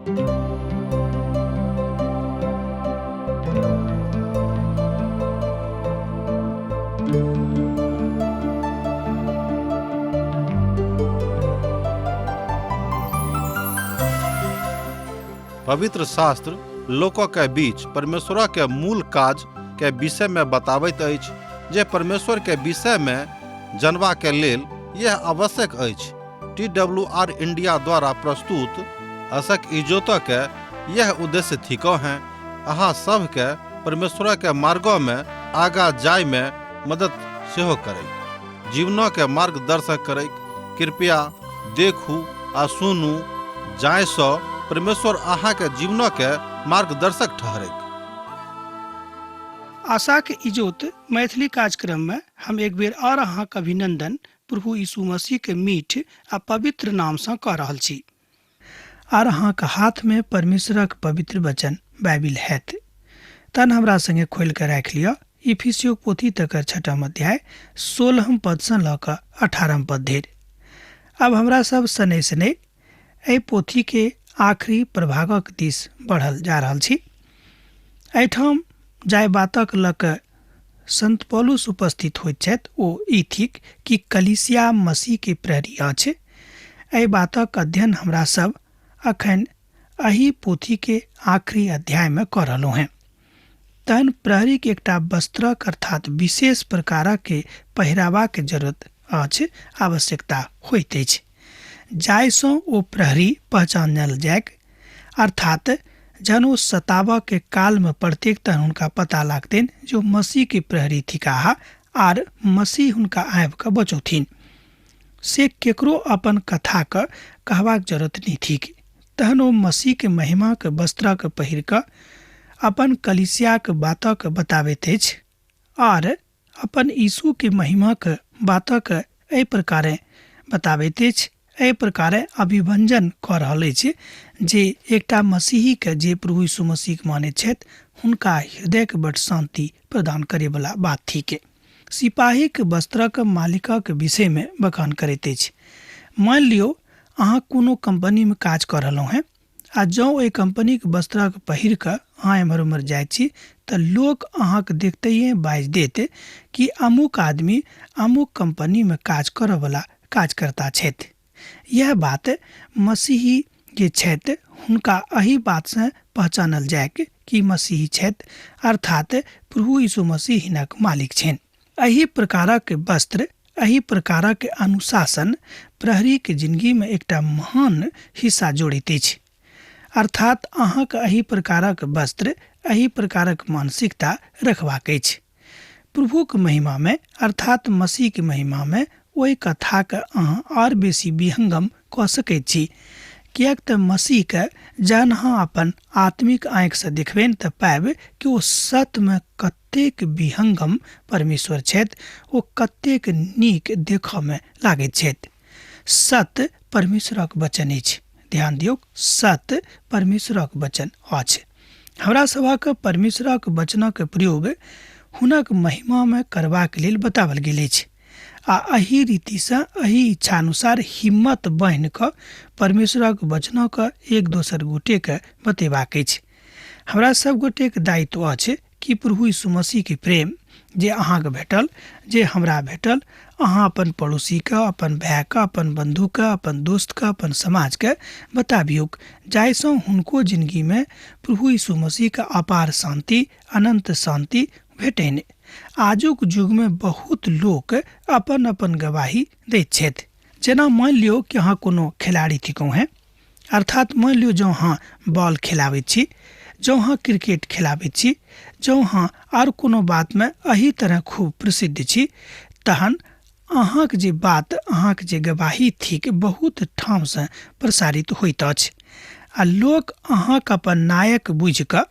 पवित्र शास्त्र लोक के बीच परमेश्वर के मूल काज के विषय में बताबैत अछि जे परमेश्वर के विषय में जनबा के लेल यह आवश्यक अछि। टी डब्ल्यू आर इंडिया द्वारा प्रस्तुत असक इजोत के यह उद्देश्य थिको हैं अहाँ सब के परमेश्वर के मार्गो में आगा जाय में मदद सेहो करैक, जीवनों के मार्गदर्शक करैक। कृपया देखू आ सुनू जाय सँ परमेश्वर अहाँ के जीवनों के मार्गदर्शक ठहरैक। आशाक इजोत मैथिली कार्यक्रम में हम एक बेर और अहाँक अभिनंदन प्रभु यीशु मसीह के मीठ आ पवित्र नाम सँ कऽ रहल छी। आर अहाँक हाथ में परमेश्वरक पवित्र वचन बाइबिल हैत। तहन हमरा संगे खोलि कऽ राखि लिअ इफिसियो पोथी तकर छठम अध्याय 16 पद सँ लऽ कऽ 18 पद धरि। आब हमरा सब शनै शनै एहि पोथी के आखिरी प्रभागक दिस बढ़ल जा रहल छी। एहिठाम जाहि बातक लऽ कऽ संत पौलुस उपस्थित होइत छथि ओ ई थिक कि कलीसिया मसीह के प्रहरी अछि। एहि बातक अध्ययन हमरा सब अखन एहि पोथी के आखिरी अध्याय में कऽ रहलहुँ हेँ। तहन प्रहरी के एकटा वस्त्रक अर्थात विशेष प्रकारक के पहिरावा के जरूरत अछि, आवश्यकता होइत अछि, जाहिसँ ओ प्रहरी पहचानल जायक। अर्थात जहन ओ सताबऽ के काल में प्रत्येक तहन हुनका पता लागतनि जे ओ मसीह के प्रहरी थिकाह आर मसीह हुनका आबि कऽ बचौथिन। से केकरो अपन कथा के कहबाक जरूरत नहि थिक। तहन ओ मसीह के महिमा के वस्त्रक पहिर कऽ अपन कलीसियाक बातक बताबैत अछि आर अपन यीशु के महिमा के बातक एहि प्रकारे बताबैत अछि, एहि प्रकारे अभिव्यंजन कऽ रहल अछि जे एकटा मसीही के जे प्रभु यीशु मसीह के मानैत छथि हुनका हृदय के बड शांति प्रदान करैवला बात थिक। सिपाहीक वस्त्रक मालिकक विषय में बखान करैत अछि। मानि लियौ अहाँ कोनो कंपनी में काज कऽ रहलहुँ हेँ आ जँ ओहि कंपनीक वस्त्रक पहिर कऽ अहाँ एम्हर ओम्हर जाइत छी तऽ लोक अहाँक देखतैये बाजि देत कि अमुक आदमी अमुक कंपनी में काज करऽवला काजकर्ता छथि। यह बात मसीही जे छथि हुनका एहि बातसँ पहचानल जायक कि मसीही छथि, अर्थात प्रभु यीशु मसीह हिनक मालिक छनि। एहि प्रकारक वस्त्र, एहि प्रकारक अनुशासन प्रहरीक जिंदगी में एकटा महान हिस्सा जोड़ैत अछि। अर्थात अहाँक एहि प्रकारक वस्त्र, एहि प्रकारक मानसिकता रखबाक अछि। प्रभुक महिमा में अर्थात मसीह के महिमा में ओहि कथाक अहाँ और बेसी विहंगम कऽ सकैत छी, किएक तऽ मसीह के जहन अहाँ अपन आत्मिक आँखिसँ देखबनि तऽ पाबि कि ओ सत्यमे कतेक विहंगम परमेश्वर छथि, ओ कतेक नीक देखऽ में लागैत छथि। सत्य परमेश्वरक वचन अछि। ध्यान दियौक, सत्य परमेश्वरक वचन अछि। हमरा सभक परमेश्वरक वचनक प्रयोग हुनक महिमा में करबाक लेल बताओल गेल अछि आ एहि रीतिसँ एहि इच्छानुसार हिम्मत बान्हि कऽ परमेश्वरक वचनक एक दोसर गोटेके बतेबाक अछि। हमरा सब गोटेक दायित्व अछि कि प्रभु यीशु मसीह के प्रेम जे अहाँके भेटल, जे हमरा भेटल, अहाँ अपन पड़ोसीके, अपन भायके, अपन बंधुके, अपन दोस्तके, अपन समाजके बताबियौक, जाहिसँ हुनको जिंदगीमे प्रभु यीशु मसीहके अपार शांति, अनंत शांति भेटनि। आजुक युगमे बहुत लोक अपन अपन गवाही दैत छथि। जेना मानि लियौ कि अहाँ कोनो खिलाड़ी थिकहुँ हेँ, अर्थात मानि लियौ जँ अहाँ बॉल खेलाबैत छी, जँ अहाँ क्रिकेट खेलाबैत छी, जँ अहाँ आर कोनो बातमे एहि तरह खूब प्रसिद्ध छी, तहन अहाँक जे बात, अहाँक जे गवाही थिक बहुत ठामसँ प्रसारित होइत अछि आ लोक अहाँक अपन नायक बुझि कऽ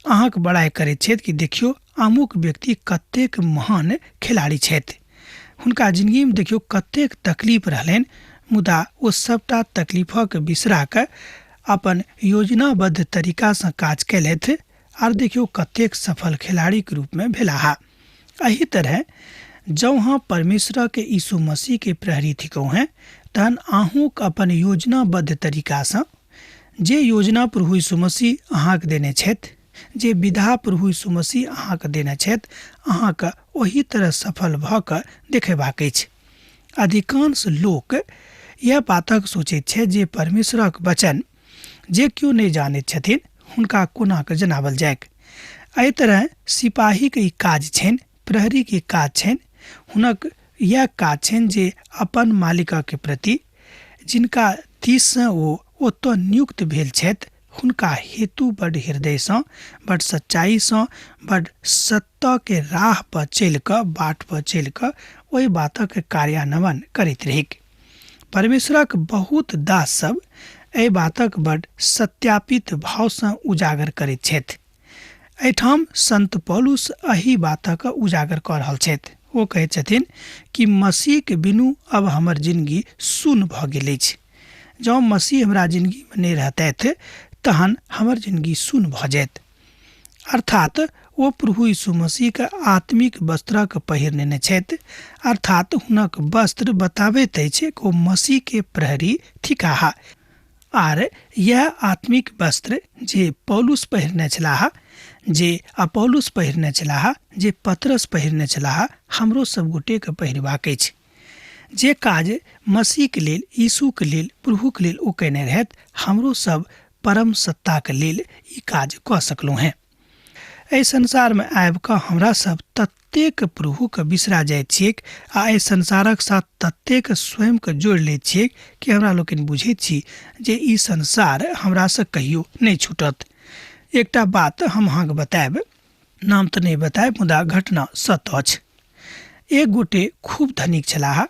अहाँक बड़ाइ करैत छथि कि देखियौ अमुक व्यक्ति कतेक महान खिलाड़ी छथि, हुनका जिंदगीमे देखियौ कतेक तकलीफ रहलनि, मुदा ओ सबटा तकलीफक बिसरा कऽ अपन योजनाबद्ध तरीकासँ काज केलथि आर देखियौ कतेक सफल खिलाड़ीके रूपमे भेलाह। एहि तरह जँ अहाँ परमेश्वरक यीशु मसीहके प्रहरी थिकहुँ हेँ, तहन अहूँक अपन योजनाबद्ध तरीकासँ जे योजना प्रभु यीशु मसीह अहाँके देने छथि, जे विधा प्रभु यीशु मसीह अहाँके देने छथि, अहाँके ओहि तरह सफल भऽ कऽ देखेबाक अछि। अधिकांश लोक यह बातक सोचैत छथि जे परमेश्वरक वचन जे केओ नहि जानैत छथिन हुनका कोना कऽ जनावल जाइक। एहि तरह सिपाहीके ई काज छनि, प्रहरीके काज छनि, हुनक यह काज छनि जे अपन मालिकके प्रति जिनका दिससँ ओ ओतऽ नियुक्त भेल छथि हुनका हेतु बड हृदयसँ, बड सच्चाइसँ, बड सत्यके राह पर चलि कऽ, बाट पर चलि कऽ ओहि बातक कार्यान्वयन करैत रहैक। परमेश्वरक बहुत दास सब एहि बातक बड सत्यापित भावसँ उजागर करैत छथि। एहिठाम संत पौलुस एहि बातक उजागर कऽ रहल छथि। ओ कहैत छथिन कि मसीहके बिनु अब हमर जिनगी शून्य भऽ गेल अछि। जँ मसीह हमरा जिनगीमे नहि रहतथि तहन हमर जिनगी शून्य भऽ जायत। अर्थात ओ प्रभु यीशु मसीहके आत्मिक वस्त्रक पहिर नेने छथि। अर्थात हुनक वस्त्र बताबैत अछि कि ओ मसीहके प्रहरी थिकाह। आर यह आत्मिक वस्त्र जे पौलुस पहिरने छलाह, जे अपौलुस पहिरने छलाह, जे पतरस पहिरने छलाह, हमरो सब गोटेके पहिरबाक अछि। जे काज मसीहके लेल, यीशुके लेल, प्रभुके लेल ओ कयने रहथि, हमरो सब परम सत्ताके लेल ई काज कऽ सकलहुँ हेँ। एहि संसारमे आबि कऽ हमरा सब ततेक प्रभुके बिसरा जाइत छियैक आ एहि संसारक साथ ततेक स्वयंके जोड़ि लैत छियैक कि हमरा लोकनि बुझैत छी जे ई संसार हमरासँ कहियो नहि छूटत। एकटा बात हम अहाँके बतायब, नाम तऽ नहि बतायब मुदा घटना सत्य अछि। एक गोटे खूब धनिक छलाह,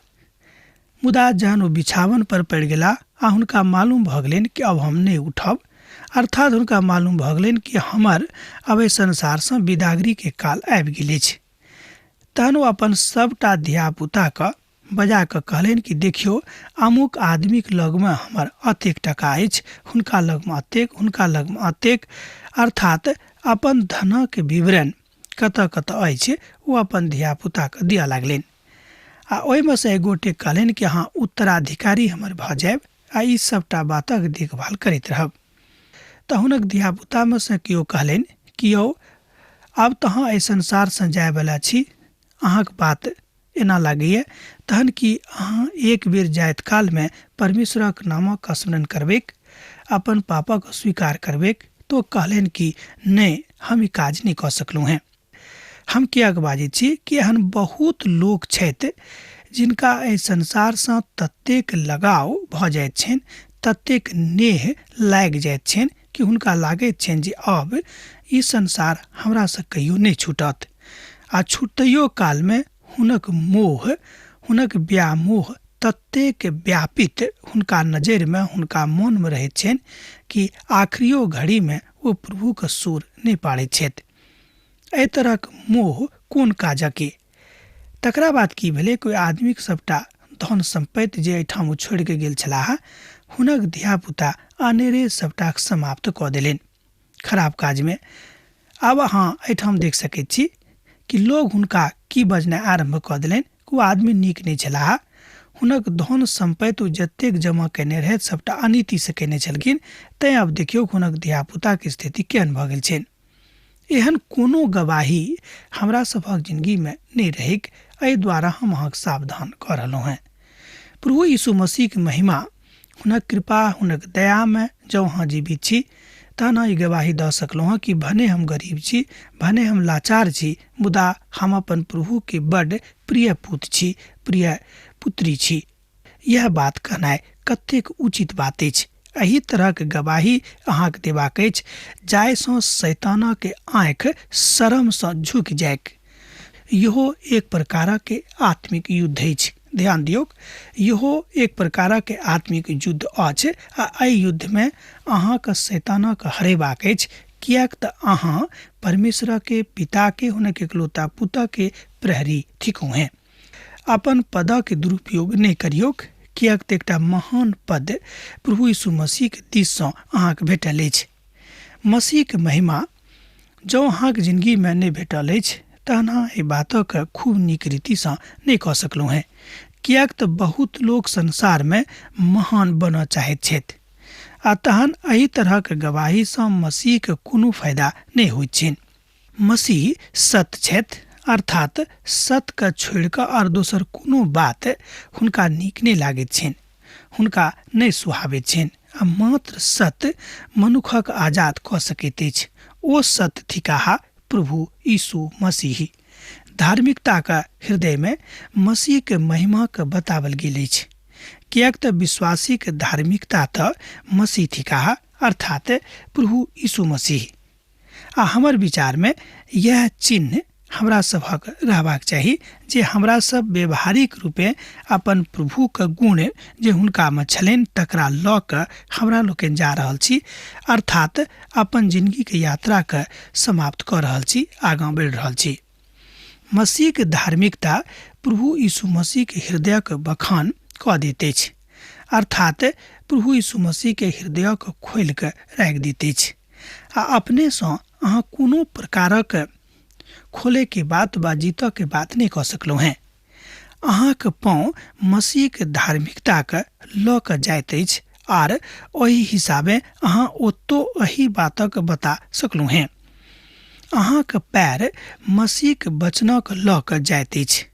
मुदा जहन ओ बिछावन पर पड़ि गेलाह आ हुनका मालूम भऽ गेलनि कि अब हम नहि उठब, अर्थात हुनका मालूम भऽ गेलनि कि हमर अब एहि संसारसँ विदागरीके काल आबि गेल अछि, तहन ओ अपन सबटा धियापुताके बजा कऽ कहलनि कि देखियौ, अमुक आदमीके लगमे हमर अतेक टका अछि, हुनका लगमे अतेक, हुनका लगमे अतेक, अर्थात अपन धनक विवरण कतऽ कतऽ अछि ओ अपन धियापुताके दिअ लागलनि। आ ओहिमे सँ एक गोटे कहलनि कि अहाँ उत्तराधिकारी हमर भऽ जायब आ ई सबटा बातक देखभाल करैत रहब। तऽ हुनक धियापुतामे सँ केओ कहलनि कि यौ, आब तऽ अहाँ एहि संसारसँ जायवला छी, अहाँक बात एना लागैए, तहन कि अहाँ एक बेर जाइत कालमे परमेश्वरक नामक स्मरण करबैक, अपन पापक स्वीकार करबैक? तऽ ओ कहलनि कि नहि, हम ई काज नहि कऽ सकलहुँ हेँ। हम किएक बाजै छी कि एहन बहुत लोक छथि जिनका एहि संसारसँ ततेक लगाव भऽ जाइत छनि, ततेक नेह लागि जाइत छनि कि हुनका लागैत छनि जे अब ई संसार हमरासँ कहियो नहि छूटत। आ छूटैयो कालमे हुनक मोह, हुनक व्यामोह ततेक व्यापित हुनका नजरिमे, हुनका मोनमे रहैत छनि कि आखिरियो घड़ीमे ओ प्रभुके सुर नहि पाड़ैत छथि। एहि तरहक मोह कोन काजक? तकरा बाद की भेलै कि ओहि आदमीके सबटा धन सम्पत्ति जे एहिठाम ओ छोड़ि कऽ गेल छलाह, हुनक धियापुता अनेरे सबटा समाप्त कऽ देलनि खराब काजमे। आब अहाँ एहिठाम देख सकैत छी कि लोग हुनका की बजनाइ आरम्भ कऽ देलनि कि ओ आदमी नीक नहि छलाह, हुनक धन सम्पत्ति ओ जतेक जमा कयने रहथि सबटा अनीतिसँ कयने छलखिन, तैँ आब देखियौ हुनक धियापुताके स्थिति केहन भऽ गेल छनि। एहन कोनो गवाही हमरा सभक जिनगीमे नहि रहैक, एहि द्वारा हम अहाँके सावधान कऽ रहलहुँ हेँ। प्रभु यीशु मसीहके महिमा, हुनक कृपा, हुनक दयामे जँ अहाँ जीवित छी तहन अहाँ ई गवाही दऽ सकलहुँ हँ कि भने हम गरीब छी, भने हम लाचार छी, मुदा हम अपन प्रभुके बड्ड प्रिय पुत्र छी, प्रिय पुत्री छी। यह बात कहनाइ कतेक उचित बात अछि। एहि तरहक गवाही अहाँके देबाक अछि जाहिसँ शैतानके आँखि शरमसँ झुकि जाइक। इहो एक प्रकारक आत्मिक युद्ध अछि। ध्यान दियौक, इहो एक प्रकारक आत्मिक युद्ध अछि आ एहि युद्धमे अहाँके शैतानक हरेबाक अछि, किएक तऽ अहाँ परमेश्वरके पिताके हुनक एकलौता पुत्रके प्रहरी थिकहुँ हेँ। अपन पदक दुरुपयोग नहि करियौक, किएक तऽ एकटा महान पद प्रभु यीशु मसीहके दिससँ अहाँके भेटल अछि। मसीहके महिमा जँ अहाँके जिनगीमे नहि भेटल अछि तहन अहाँ एहि बातके खूब नीक रीतिसँ नहि कऽ सकलहुँ हेँ, किएक तऽ बहुत लोक संसारमे महान बनऽ चाहैत छथि। आ तहन एहि तरहक गवाहीसँ मसीहके कोनो फायदा नहि होइत छनि। मसीह सत्य छथि, अर्थात सत्यके छोड़ि कऽ आओर दोसर कोनो बात हुनका नीक नहि लागैत छनि, हुनका नहि सुहाबैत छनि। आ मात्र सत्य मनुखक आजाद कऽ सकैत अछि। ओ सत्य थिकाह प्रभु यीशु मसीह। धार्मिकताक हृदयमे मसीहके महिमाके बतावल गेल अछि, किएक तऽ विश्वासीके धार्मिकता तऽ मसीह थिकाह, अर्थात प्रभु यीशु मसीह। आ हमर विचारमे इएह चिन्ह हमरा सभक रहबाक चाही जे हमरा सब व्यवहारिक रूपे अपन प्रभुके गुण जे हुनकामे छलनि तकरा लऽ कऽ हमरा लोकनि जा रहल छी, अर्थात अपन जिनगीके यात्राके समाप्त कऽ रहल छी, आगाँ बढ़ि रहल छी। मसीहके धार्मिकता प्रभु यीशु मसीहके हृदयके बखान कऽ दैत अछि, अर्थात प्रभु यीशु मसीहके हृदयके खोलि कऽ राखि दैत अछि। आ अपनेसँ अहाँ कोनो प्रकारक खोलैके बात वा जीतऽके बात नहि कऽ सकलहुँ हेँ। अहाँके पाँव मसीहके धार्मिकताके लऽ कऽ जाइत अछि आर ओहि हिसाबे अहाँ ओतौ एहि बातक बता सकलहुँ हेँ। अहाँके पैर मसीहके वचनक लऽ कऽ जाइत अछि।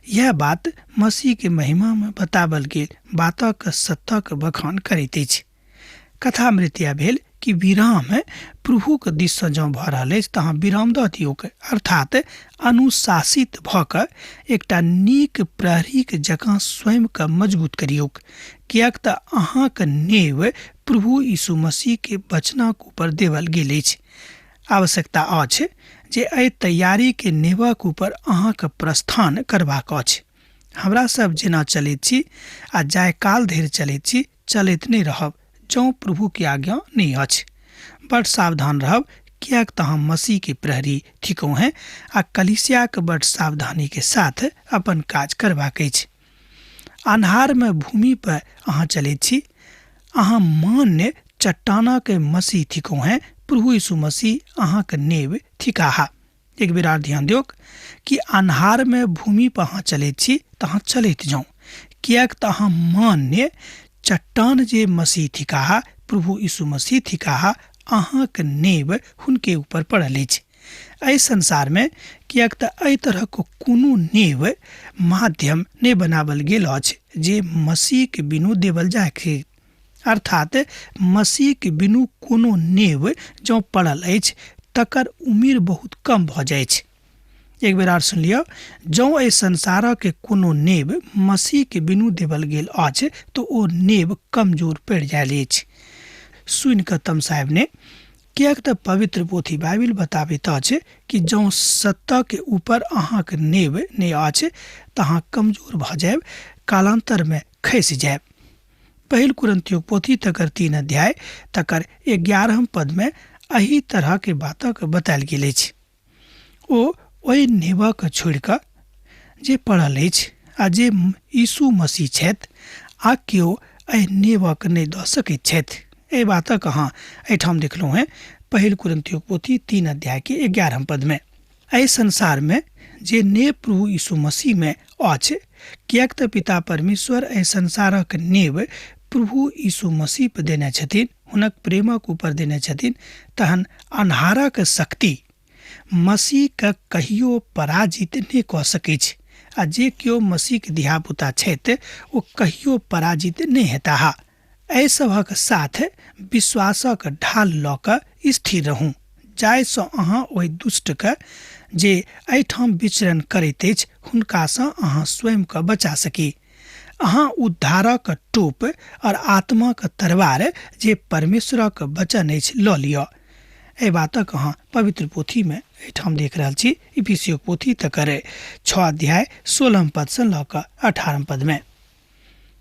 यैह बात मसीहके महिमामे बतावल गेल बातक सत्यक बखान करैत अछि। कथा मृत्या भेल कि विराम प्रभुक दिससँ जँ भऽ रहल अछि तऽ अहाँ विराम दऽ दियौक, अर्थात अनुशासित भऽ कऽ एकटा नीक प्रहरीक जकाँ स्वयंके मजबूत करियौक, किएक तऽ अहाँक नेव प्रभु यीशु मसीहके वचनक ऊपर देवल गेल अछि। आवश्यकता अछि जे एहि तैयारीके नेवक ऊपर अहाँके प्रस्थान करबाक अछि। हमरा सब जेना चलैत छी आ जाय काल धरि चलैत छी चलैत नहि रहब जँ प्रभुके आज्ञा नहि अछि। बड सावधान रहब, किएक तऽ हम मसीहके प्रहरी थिकहुँ हेँ आ कलीसियाके बड सावधानीके साथ अपन काज करबाक अछि। अन्हारमे भूमि पर अहाँ चलैत छी, अहाँ मान्य चट्टानक मसीह थिकहुँ हेँ, प्रभु यीशु मसीह अहाँके नेव थिकाह। एक बेर आर ध्यान दियौक कि अन्हारमे भूमि पर अहाँ चलैत छी तऽ अहाँ चलैत जाउ, किएक तऽ अहाँ मान्य चट्टान जे मसीह थिकाह, प्रभु यीशु मसीह थिकाह, अहाँके नेव हुनके ऊपर पड़ल अछि एहि संसारमे, किएक तऽ एहि तरहक कोनो नेव माध्यम नहि बनावल गेल अछि जे मसीहके बिनु देवल जाय, अर्थात मसीहके बिनु कोनो नेव जँ पड़ल अछि तकर उम्र बहुत कम भऽ जाइत। एक बेर आर सुनि लिअ, जँ एहि संसारक कोनो नेव मसीहके बिनु देवल गेल अछि तऽ ओ नेव कमजोर पड़ि जायल अछि। सुनि कऽ तमसायब ने, किएक तऽ पवित्र पोथी बाइबिल बताबैत अछि कि जँ सत्यके ऊपर अहाँके नेव नहि अछि तऽ अहाँ कमजोर भऽ जायब, कालान्तरमे खसि जायब। पहिल कुरिन्थियोक पोथी तकर 3 अध्याय तकर 11 पदमे एहि तरहके बातक बतायल गेल अछि। ओ ओहि नेवक छोड़ि कऽ जे पड़ल अछि आ जे यीशु मसीह छथि, आ केओ एहि नेवक नहि दऽ सकैत छथि। एहि बातक अहाँ एहिठाम देखलहुँ हेँ पहिल कुरिन्थियोक पोथी 3 अध्याय के 11 पदमे। एहि संसारमे जे नेव प्रभु यीशु मसीहमे अछि, किएक तऽ पिता परमेश्वर एहि संसारक नेव प्रभु यीशु मसीह पर देने छथिन, हुनक प्रेमक ऊपर देने छथिन, तहन अन्हारक शक्ति मसीहके कहियो पराजित नहि कऽ सकैछ, आ जे केओ मसीहके धियापुता छथि ओ कहियो पराजित नहि हेताह। एहि सभक साथ विश्वासक ढाल लऽ कऽ स्थिर रहू, जाहिसँ अहाँ ओहि दुष्टके जे एहिठाम विचरण करैत अछि हुनकासँ अहाँ स्वयंके बचा सकी। अहाँ उद्धारक टोप और आत्माक तरवार जे परमेश्वरक वचन अछि लऽ लिअ। एहि बातक अहाँ पवित्र पोथीमे एहिठाम देख रहल छी, इफिसियोक पोथी तकर 6 अध्याय 16 पदसँ लऽ कऽ 18 पदमे।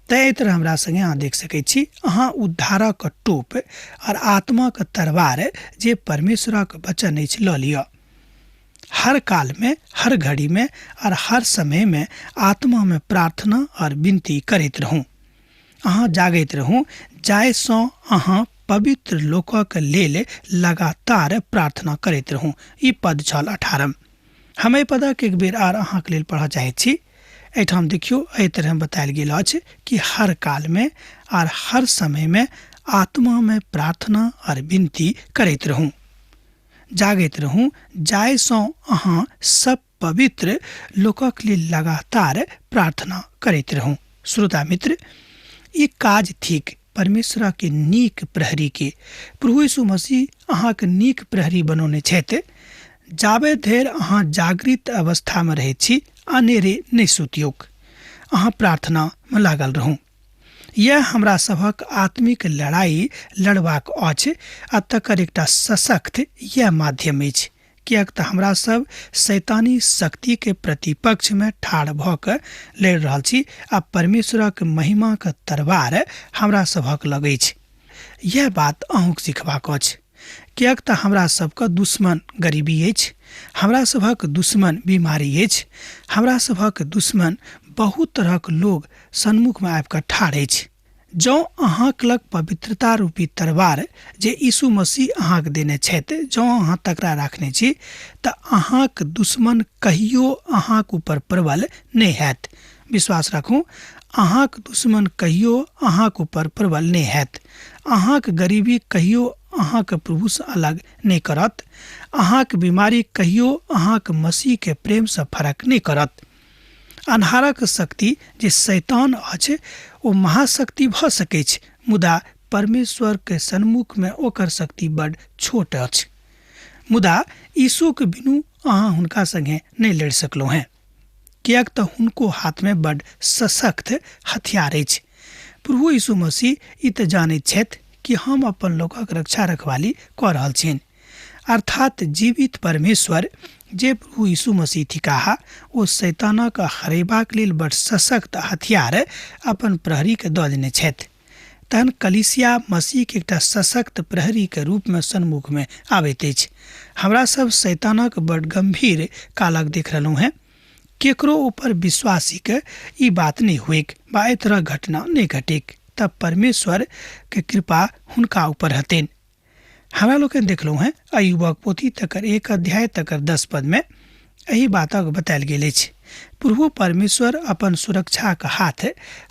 तैँ एहि तरह हमरा सङ्गे अहाँ देख सकै छी, अहाँ उद्धारक टोप और आत्माक तरवार जे परमेश्वरक वचन अछि लऽ लिअ। हर काल में, हर घड़ी में और हर समय में आत्मा में प्रार्थना और विनती करैत रहू। अहाँ जागैत रहू, जाहिसँ अहाँ पवित्र लोकक लेल लगातार प्रार्थना करैत रहू। ई पद छल 18। हम एहि पदक एक बेर आर अहाँके लेल पढ़ऽ चाहैत छी। एहिठाम देखियौ, एहि तरह बतायल गेल अछि कि हर काल में और हर समय में आत्मा में प्रार्थना और विनती करैत रहू, जागैत रहू, जाहिसँ अहाँ सब पवित्र लोकक लेल लगातार प्रार्थना करैत रहू। श्रोता मित्र, ई काज थिक परमेश्वर के नीक प्रहरी के। प्रभु यीशु मसीह अहाँके नीक प्रहरी बनौने छथि। जाबे धरि अहाँ जागृत अवस्थामे रहैत छी, अनेरे नहि सुतियौक, अहाँ प्रार्थनामे लागल रहू। यह हमरा सभक आत्मिक लड़ाई लड़बाक अछि आ तकर एकटा सशक्त यह माध्यम अछि, किएक तऽ हमरा सब शैतानी शक्ति के प्रतिपक्ष में ठाढ़ भऽ कऽ लड़ि रहल छी आ परमेश्वरक महिमाक तरवार हमरा सभक लग अछि। यह बात अहूँक सिखबाक अछि, किएक तऽ हमरा सबके दुश्मन गरीबी अछि, हमरा सभक दुश्मन बीमारी अछि, हमरा सभक दुश्मन बहुत तरहक लोग सन्मुखमे आबि कऽ ठाढ़ अछि। जँ अहाँक लग पवित्रता रूपी तरवार जे यीशु मसीह अहाँके देने छथि, जँ अहाँ तकरा राखने छी तऽ अहाँक दुश्मन कहियो अहाँक ऊपर प्रबल नहि हैत। विश्वास राखू, अहाँक दुश्मन कहियो अहाँक ऊपर प्रबल नहि हैत। अहाँक गरीबी कहियो अहाँके प्रभुसँ अलग नहि करत। अहाँक बीमारी कहियो अहाँक मसीहके प्रेमसँ फरक नहि करत। अन्हारक शक्ति जे शैतान अछि ओ महाशक्ति भऽ सकैछ, मुदा परमेश्वर के सन्मुख में ओकर शक्ति बड छोट अछि। मुदा यीशुके बिनु अहाँ हुनका संगे नहि लड़ि सकलहुँ हेँ, किएक तऽ हुनको हाथमे बड सशक्त हथियार अछि। प्रभु यीशु मसीह ई तऽ जानैत छथि कि हम अपन लोकक रक्षा रखवाली कऽ रहल छियनि। अर्थात जीवित परमेश्वर जे प्रभु यीशु मसीह थिकाह, ओ शैतानक हरेबाक लेल बड सशक्त हथियार अपन प्रहरीके दऽ देने छथि। तहन कलीसिया मसीहके एकटा सशक्त प्रहरीके रूपमे सन्मुखमे आबैत अछि। हमरा सब शैतानक बड गंभीर कालक देख रहलहुँ हेँ। केकरो ऊपर विश्वासीके ई बात नहि होइक बा एहि तरह घटना नहि घटेक, तब परमेश्वर के कृपा हुनका ऊपर हतेन। हमरा लोकनि देखलहुँ हेँ अयुबक पोथी तकर 1 अध्याय तकर 10 पदमे एहि बातक बतायल गेल अछि। प्रभु परमेश्वर अपन सुरक्षाक हाथ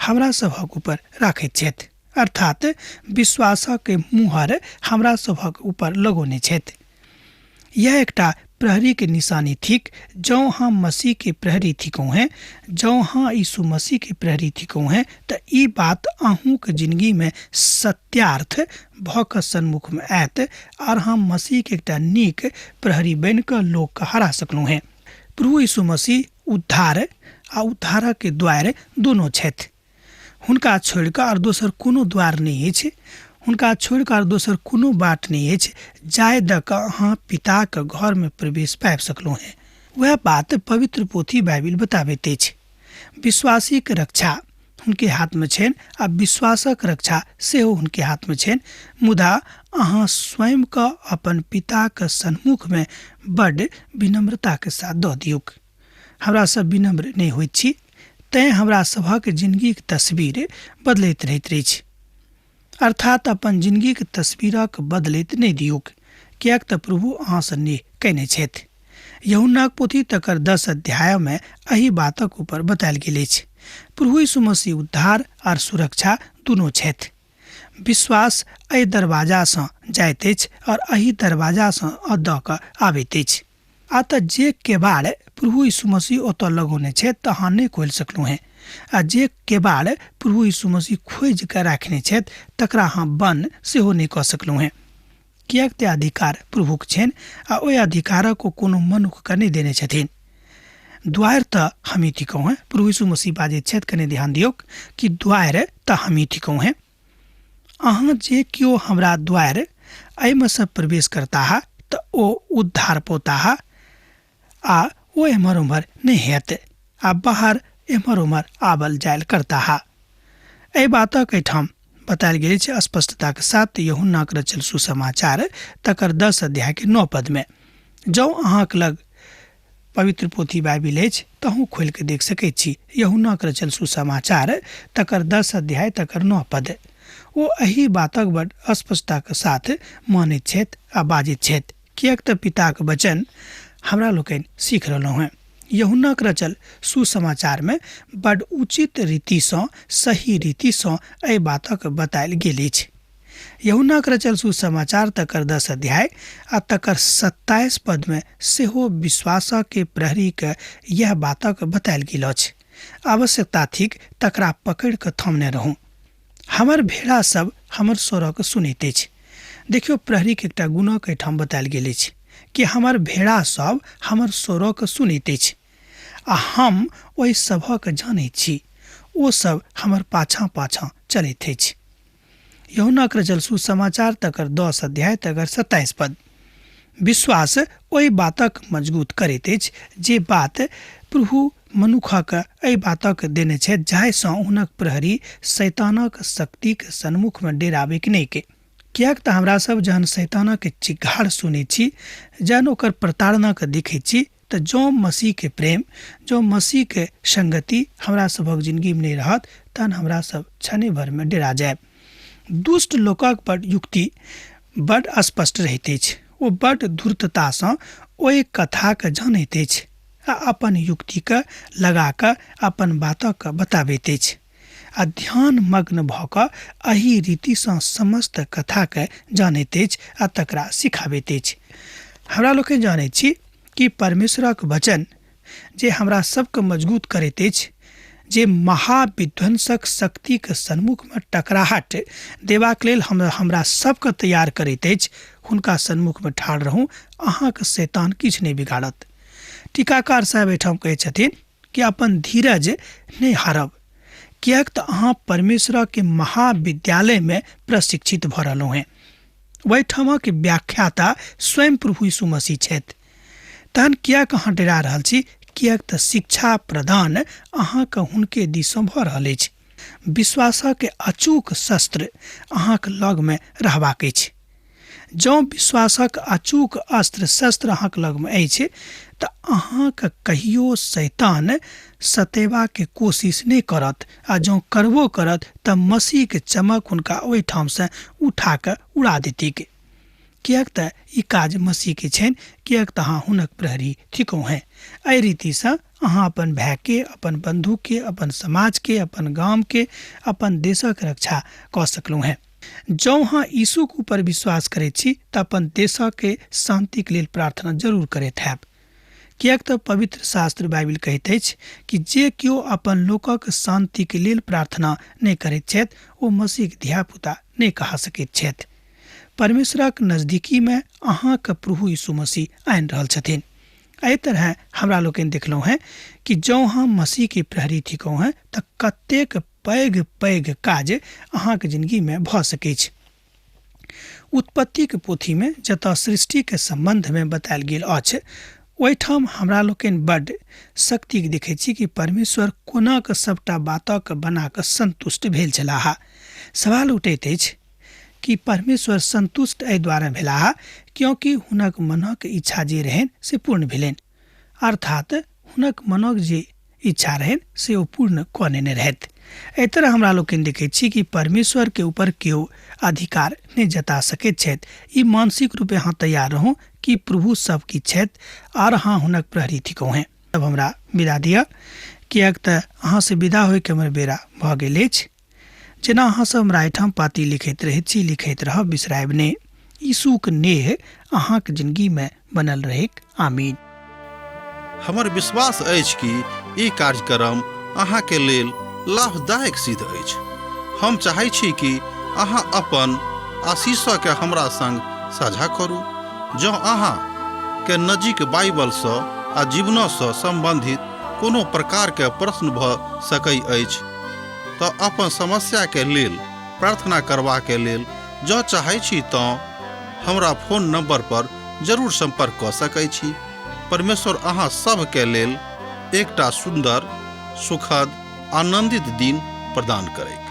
हमरा सभक ऊपर राखैत छथि, अर्थात विश्वासक मुहर हमरा सभक ऊपर लगौने छथि। यह एकटा प्रहरी के निशानी थिक। जँ हम मसीह के प्रहरी थिकहुँ हेँ, जँ हाँ यीशु मसीह के प्रहरी थिकहुँ हेँ, तऽ ई बात अहूँक जिंदगी में सत्यार्थ भऽ कऽ सन्मुख में आयत और हम मसीह के एकटा नीक प्रहरी बनि कऽ लोक के हरा सकलहुँ हेँ। प्रभु यीशु मसीह उद्धार आ उद्धारक के द्वार दोनों छथि। हुनका छोड़ि कऽ आओर दोसर कोनो द्वार नहि अछि, हुनका छोड़ि कऽ आओर दोसर कोनो बाट नहि अछि जाय दऽ कऽ अहाँ पिताक घरमे प्रवेश पाबि सकलहुँ हेँ। वएह बात पवित्र पोथी बाइबिल बताबैत अछि। विश्वासीक रक्षा हुनके हाथमे छनि आ विश्वासक रक्षा सेहो हुनके हाथमे छनि, मुदा अहाँ स्वयं कऽ अपन पिताक सन्मुखमे बड्ड विनम्रताके साथ दऽ दियौक। हमरा सब विनम्र नहि होइत छी, तैँ हमरा सभक जिनगीक तस्वीर बदलैत रहैत अछि। अर्थात अपन जिनगीक तस्वीरक बदलैत नहि दियौक, किएक तऽ प्रभु अहाँसँ नेह कयने छथि। यूहन्नाक पोथी तकर 10 अध्यायमे एहि बातक ऊपर बतायल गेल अछि। प्रभु यीशु मसीह उद्धार आर सुरक्षा दुनू छथि। विश्वास एहि दरवाजासँ जाइत अछि और एहि दरवाजासँ दऽ कऽ आबैत अछि। आ तऽ जे केबाड़ प्रभु यीशु मसीह ओतऽ लगौने छथि तऽ अहाँ नहि खोलि सकलहुँ हेँ, आ जे केबाड़ प्रभु यीशु मसीह खोजि कऽ राखने छथि तकरा अहाँ बन्द सेहो नहि कऽ सकलहुँ हेँ, किएक तऽ अधिकार प्रभुक छनि आ ओहि अधिकारक ओ कोनो मनुक्खके नहि देने छथिन। द्वारि तऽ हमही थिकहुँ हेँ, प्रभु यीशु मसीह बाजैत छथि, कने ध्यान दियौक कि द्वारि तऽ हमही थिकहुँ हेँ। अहाँ जे केओ हमरा द्वारि एहिमे सँ प्रवेश करताह तऽ ओ उद्धार पौताह आ ओ एम्हर ओम्हर नहि हेत आ बाहर एम्हर ओम्हर आबल जायल करताह। एहि बातक एहिठाम बतायल गेल अछि स्पष्टताके साथ यूहन्नाक रचल सुसमाचार तकर 10 अध्यायके 9 पदमे। जँ अहाँक लग पवित्र पोथी बाइबिल अछि तऽ अहूँ खोलि कऽ देख सकैत छी। यूहन्नाक रचल सुसमाचार तकर 10 अध्याय तकर 9 पद। ओ एहि बातक बड स्पष्टताक साथ मानैत छथि आ बाजैत छथि, किएक तऽ पिताक वचन हमरा लोकनि सीख रहलहुँ हेँ। यूहन्नाक रचल सुसमाचारमे बड उचित रीतिसँ, सही रीतिसँ एहि बातक बतायल गेल अछि। यूहन्नाक रचल सुसमाचार तकर 10 अध्याय आ तकर 27 पदमे सेहो विश्वासके प्रहरीके यह बातक बतायल गेल अछि। आवश्यकता थिक तकरा पकड़ि कऽ थमने रहू। हमर भेड़ा सब हमर स्वरक सुनैत अछि। देखियौ, प्रहरीके एकटा गुणक एहिठाम बतायल गेल अछि कि हमर भेड़ा सब हमर स्वरक सुनैत अछि आ हम ओहि सभक जानैत छी, ओ सब हमर पाछाँ पाछाँ चलैत अछि। यूहन्नाक रचल सुसमाचार तकर 10 अध्याय तकर 27 पद। विश्वास ओहि बातक मजबूत करैत अछि जे बात प्रभु मनुखक एहि बातक देने छथि, जाहिसँ हुनक प्रहरी शैतानक शक्तिक सन्मुखमे डेराबैक नहि के। किएक तऽ हमरा सब जहन शैतानक चिग्घाड़ सुनैत छी, जहन ओकर प्रताड़नाके देखैत छी, तऽ जँ मसीहके प्रेम, जँ मसीहके संगति हमरा सभक जिंदगीमे नहि रहत, तहन हमरा सब क्षणे भरिमे डेरा जायब। दुष्ट लोकक बड युक्ति बड स्पष्ट रहैत अछि। ओ बड धूर्ततासँ ओहि कथाके जानैत अछि आ अपन युक्तिके लगा कऽ अपन बातके बताबैत अछि आ ध्यान मग्न भऽ कऽ एहि रीतिसँ समस्त कथाके जानैत अछि आ तकरा सिखाबैत अछि। हमरा लोकनि जानैत छी कि परमेश्वरक वचन जे हमरा सबके मजबूत करैत अछि, जे महाविध्वंसक शक्तिके सन्मुखमे टकराहट देबाक लेल हमरा सबके तैयार करैत अछि, हुनका सन्मुखमे ठाढ़ रहू, अहाँके शैतान किछु नहि बिगाड़त। टीकाकार साहेब एहिठाम कहै छथिन कि अपन धीरज नहि हारब, किएक तऽ अहाँ परमेश्वरके महाविद्यालयमे प्रशिक्षित भऽ रहलहुँ हेँ। ओहिठामक व्याख्याता स्वयं प्रभु यीशु मसीह छथि। तहन किएक अहाँ डरा रहल छी? किएक तऽ शिक्षा प्रदान अहाँके हुनके दिससँ भऽ रहल अछि। विश्वासक अचूक शस्त्र अहाँक लगमे रहबाक अछि। जँ विश्वासक अचूक अस्त्र शस्त्र अहाँक लगमे अछि तऽ अहाँके कहियो शैतान सतेबाके कोशिश नहि करत, आ जँ करबो करत तऽ मसीहके चमक हुनका ओहिठामसँ उठा कऽ उड़ा देतीक। किएक तऽ ई काज मसीहके छनि, किएक तऽ अहाँ हुनक प्रहरी थिकहुँ हेँ। एहि रीतिसँ अहाँ अपन भायके, अपन बन्धुके, अपन समाजके, अपन गामके, अपन देशक रक्षा कऽ सकलहुँ हेँ। जँ अहाँ यीशुक ऊपर विश्वास करैत छी तऽ अपन देशके शान्तिक लेल प्रार्थना जरूर करैत हैब, किएक तऽ पवित्र शास्त्र बाइबिल कहैत अछि कि जे केओ अपन लोकक शान्तिक लेल प्रार्थना नहि करैत छथि ओ मसीहक धियापुता नहि कहा सकैत छथि। परमेश्वरक नजदीकीमे अहाँके प्रभु यीशु मसीह आनि रहल छथिन। एहि तरह हमरा लोकनि देखलहुँ हेँ कि जँ अहाँ मसीहके प्रहरी थिकहुँ हेँ तऽ कतेक पैघ पैघ काज अहाँके जिंदगीमे भऽ सकैछ। उत्पत्तिके पोथीमे जतऽ सृष्टिके सम्बन्धमे बतायल गेल अछि, ओहिठाम हमरा लोकनि बड्ड शक्तिके देखै छी कि परमेश्वर कोना कऽ सभटा बातक बना कऽ सन्तुष्ट भेल छलाह। सवाल उठैत अछि कि परमेश्वर सन्तुष्ट एहि दुआरे भेलाह क्योंकि हुनक मनक इच्छा जे रहनि से पूर्ण भेलनि, अर्थात हुनक मनक जे इच्छा रहनि से ओ पूर्ण कऽ नेने रहथि। एहि तरह हमरा लोकनि देखैत छी कि परमेश्वर के ऊपर केओ अधिकार नहि जता सकैत छथि। ई मानसिक रूपे अहाँ तैयार रहू कि प्रभु सब किछु छथि आर अहाँ हुनक प्रहरी थिकहुँ हेँ। तब हमरा विदा दिअ, किएक तऽ अहाँसँ विदा होइके हमर बेरा भऽ गेल अछि। जेना अहाँ सब हमरा एहिठाम पाती लिखैत रहैत छी, लिखैत रहब, बिसरायब नहि। यीशुक नेह अहाँक जिंदगी में बनल रहैक। आमीन। हमर विश्वास अछि कि ई कार्यक्रम अहाँके लेल लाभदायक सिद्ध अछि। हम चाहै छी कि अहाँ अपन आशीषके हमरा संग साझा करू। जँ अहाँ के नजीक बाइबलसँ आ जीवनसँ सम्बन्धित कोनो प्रकारके प्रश्न भऽ सकै अछि तऽ अपन समस्याके लेल प्रार्थना करबाके लेल जँ चाहै छी तँ हमरा फोन नंबर पर जरूर संपर्क कऽ सकै छी। परमेश्वर अहाँ सभके लेल एकटा सुन्दर, सुखद, आनंदित दिन प्रदान करैक।